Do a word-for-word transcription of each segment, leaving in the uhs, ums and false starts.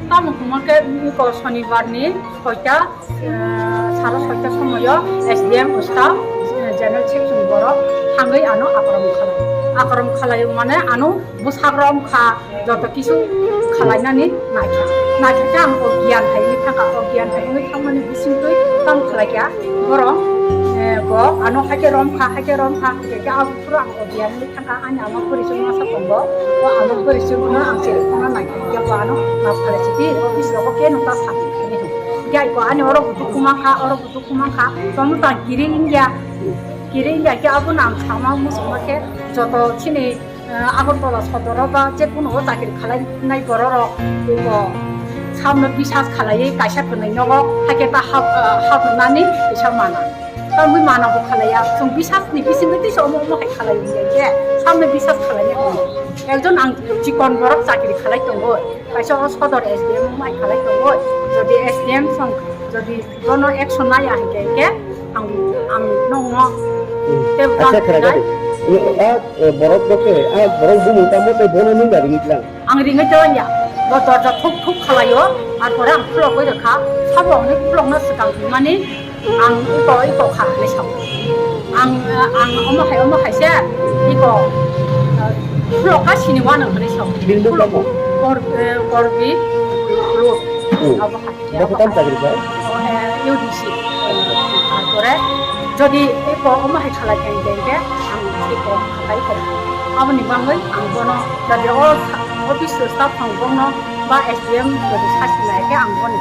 Tamo hwnma khe iko sonibar ni soita, eh, sara soita somoyo S D M staff, eh, general section borok thangwi ano akorom khalai. Akorom khalai mane ano bwsakrom kha, joto kisu khalainani naikha. Naikha khe ang o giyan hai wngwi thangkha, o giyan hai wngwi thangmani bisingtwi tamo khalai kha. Borok, eh, bo ano haikhe rom kha, haikhe rom kha, haikhe khe abo phuru ang o giyan wngwi thangkha. Ani ama porichuk masa tongo, o ama porichuk no ang chiri khana naikha, khe bo ano map khalai sidi, office rogo khe nokta sakni khe ani oro butuku mankha, oro butuku mankha, tongno tang kiri wngya, kiri wngya khe abono ang sama muchungma khe joto chini, eh, Agartala sodoro ba je kuno o chakri khalai nai bororok bo samno bisas khalaiwi kaisa kwnwi nogo, hakhe ta hap, eh, hap rwnani kisa mana. Tamwi mana bo khalaiya, chwng bisas ni bisingtwi tisa omo omo hai khalai wngya khe, samno bisas khalai nai. Ekjon ang chikon borok chakri khalai tongo, kaisa o sodor S D M omo hai khalai tongo, jodi S D M song jodi bono action naya hinkhe, hinkhe ang, ang nongno tei Acha bang khwna nai. Gari. Ni a, e, borok bo khe, a, borok bumung tamo tei bono nung da ringwi tlang. Ang ringwi tong ya. Bo dorja thuk thuk khwlaio, ar pore ang khulogwi rwkha. Sabo hwnwi khulokno swkang hwnmani ang iko, iko kha hwnwi sao. Ang, ang omo hai, omo hai se iko, eh, khulokha sini uanw hwnwi sao. Bini mung tamo? Kor-, eh, Korbi Road. Hmm. Abo hai. Bo khe tam chakri kha? O, eh, U D C. Ar pore jodi eko omo hai khalai kha hinkhe, hinkhe ang eko khalai kho. Aboni bagwi ang bono jodi o sa-, office o staff rok bono ba S D M jodi sasti nai khe ang boni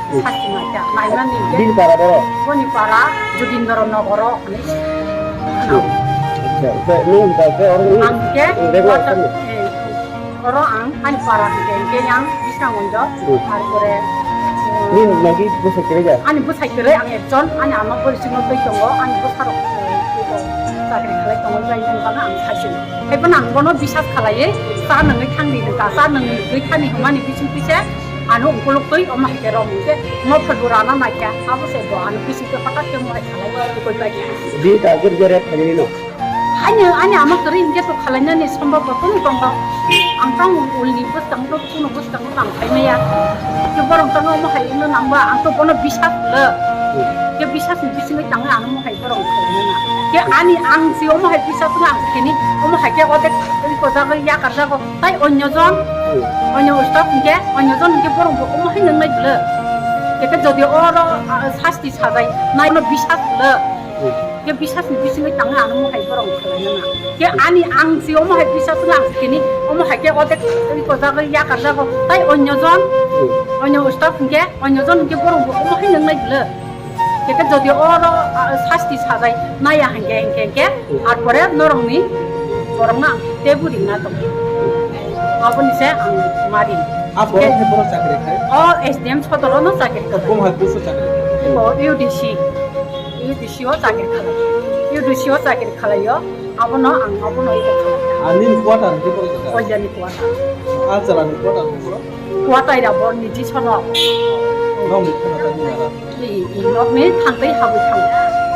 Hmm. sasti nai kha. Naimani hinkhe Bini para borok? Boni para Jogindra Nogoro hinwi. Hmm. Acha, acha, nung hinkhe oro nung Ang hinkhe regular water, khamni? Eh, Oro ang ani para hinkhe hinkhe yang Biswang Monjo, Hmm. ar pore, eh, Nini nogi bwsai kwrwi da? Ani bwsai kwrwi ang ekjon, ani ama bwrwi simo twi tongo, ani bwsarok, eh, iko chakri khlai tongo, bai nang bana ang saising. Hai bono ang bono bisas khlaiwi, cha nangwi thangdi hwnkha, cha nangwi thani hwnmani bising twi se ano ukuluk twi omo hai khe rom hinkhe mo phalbu rana naikha, abo se bo ano bising twi hothat khe mo hai khlai twi koi pai kha. Bi ta gir gir family no? Ani, ani ama kwrwi hinkhe to khalainani sombo bo tong tong ba. Ang tang ulni bwskang to kuno bwskang to tang phaimaya. Ke borok tang omo hai wngno nangba ang to bono bisas le. Ke bisas ni bisingwi tangwi ano mo hai borok khalainana. Ke ani ang si omo hai bisas wngna ang kini omo hai ke odek ri ko jago yakar jago. Tai onyo jon, onyo staff hinkhe, onyo jon hinkhe borok bo omo hai nang nai bwle. Ke ke jodi oro, ah, sasti sajai nai no bisas le. Ke bisas ni bisingwi tangwi ano mo hai borok khalainana. Ke ani ang si omo hai bisas wngna ang kini omo hai ke odek ri ko jago yakar jago. Tai onyo jon, onyo staff hinkhe, onyo jon hinkhe borok bo omo hai nang nai bwle. Ke ke jodi oro, ah, sasti sajai naya hinkhe, hinkhe, hinkhe, ar pore norokni borokno ang tebu ringna tong. Aboni se ang mari. A borok Ke- hai borok chakri khai? O S D M sodoro no chakri khai. Bum hai busu chakri khai? O U D C. U D C o chakri khalai. U D C o chakri khalaio. Abono ang abono iko khalai. Ani quarter ni borok chakri? Oilani quarter. A chala ni quarter ni borok? Quarter abo niji sono. Nokni khana ta ni ara? I, i, nokni thangtwi habwi thang.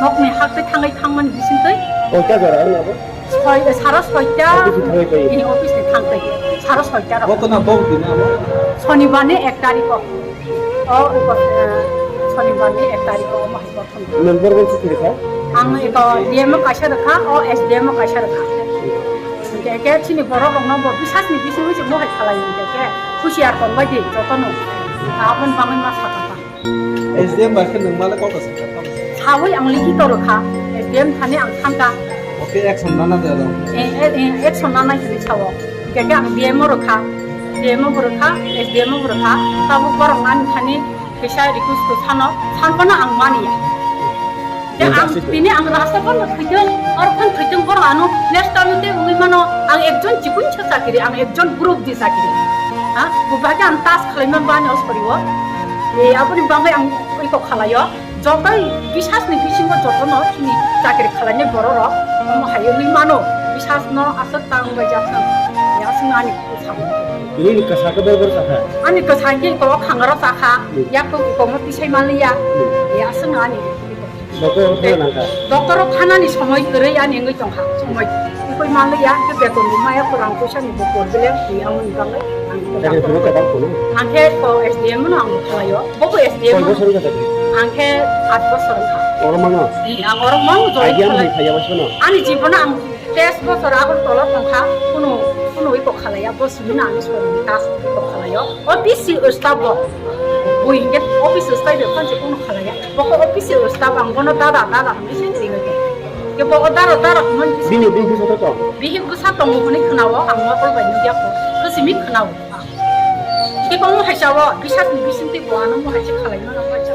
Nokni haktwi thangwi thangmani bisingtwi. Oita jora ang abo? Soi, saro soita. Office ni thangwi pai. I, office ni thangtwi. Saro soita rok. Boto na bok din abo? Sonibar ni ek tarikh o. O, o, eh, Sonibar ni ek tarikh o, omo hai bothon. Member bo chukri kha? Ang eko D M o kaisa rwkha, o S D M o kaisa rwkha. Hingke ke chini borok rokno bo bisas ni bising bising mo hai khalai hingke ke husiar tong bai di jotono. Aboni bagwi ma sakha. S D M bai khe nwng male kok sa kha. Sawi ang likhi to rwkha, S D M thani ang thangka. Oke, action nana de ro. Eh, eh, eh, action nana hini sawo. Hingke ke ang D M o rwkha, D M o bo rwkha, S D M o bo rwkha. Tabuk borok nani thani kisa request to sano, sanpano ang mani ya. Ke ang tini ang rasta phano thwitung, aro phano thwitung borok ano next time te ungwi mano ang ekjon chikun sa chakiri, ang ekjon group di chakiri. Ha, bo bahai ang tas khlai man bani o sori o. E, aboni bagwi ang iko khlai o. Joto bisas ni bisingo joto no chini chakiri khlai ni borok rok omo hai ungwi mano. Bisas no aswk ta wngbai jak nang. Ya swng ani kusam. Ini kasa ke bor bor kasa. Ani kasa ke ko khangaro sakha. Hmm. Ya ko ko mo tisai maliya. Hmm. Ya swng ani. Doctor o thana nangkha. Doctor o thana ni somoi kwrwi ani wngwi tongkha. Somoi. Koi manliya, khe beton bo maya, khorang puisa ni bo problem, ni ang ni bagwi ang Kaya khe. Ang khe ko S D M no ang khlaio, bo bo S D M. Koi bosor wngkha khe? Ang khe aat bosor wngkha. Oro mano? Ni ang oro mano join khlai. Idea mo khaya bosor no? Ani jibono ang teis bosor Agartala tongkha, kuno, kuno iko khalaiya, bo simi na ani soroni tas iko khalaio. O B C staff bo, bui hingke office staff de khanje kuno khalaiya. Bo ko office staff ang bono dada, dada hingke se ringo. Ke bo dada, dada hingke. Bini, bini bini bwsa to? Bihik bwsa tongo hwnwi khwnao, ang mokol bai nukya kho, khosimi khwnao. Tei bo mo hai sao, bisas ni bising tei bo ano mo hai se khalai mano, mo hai se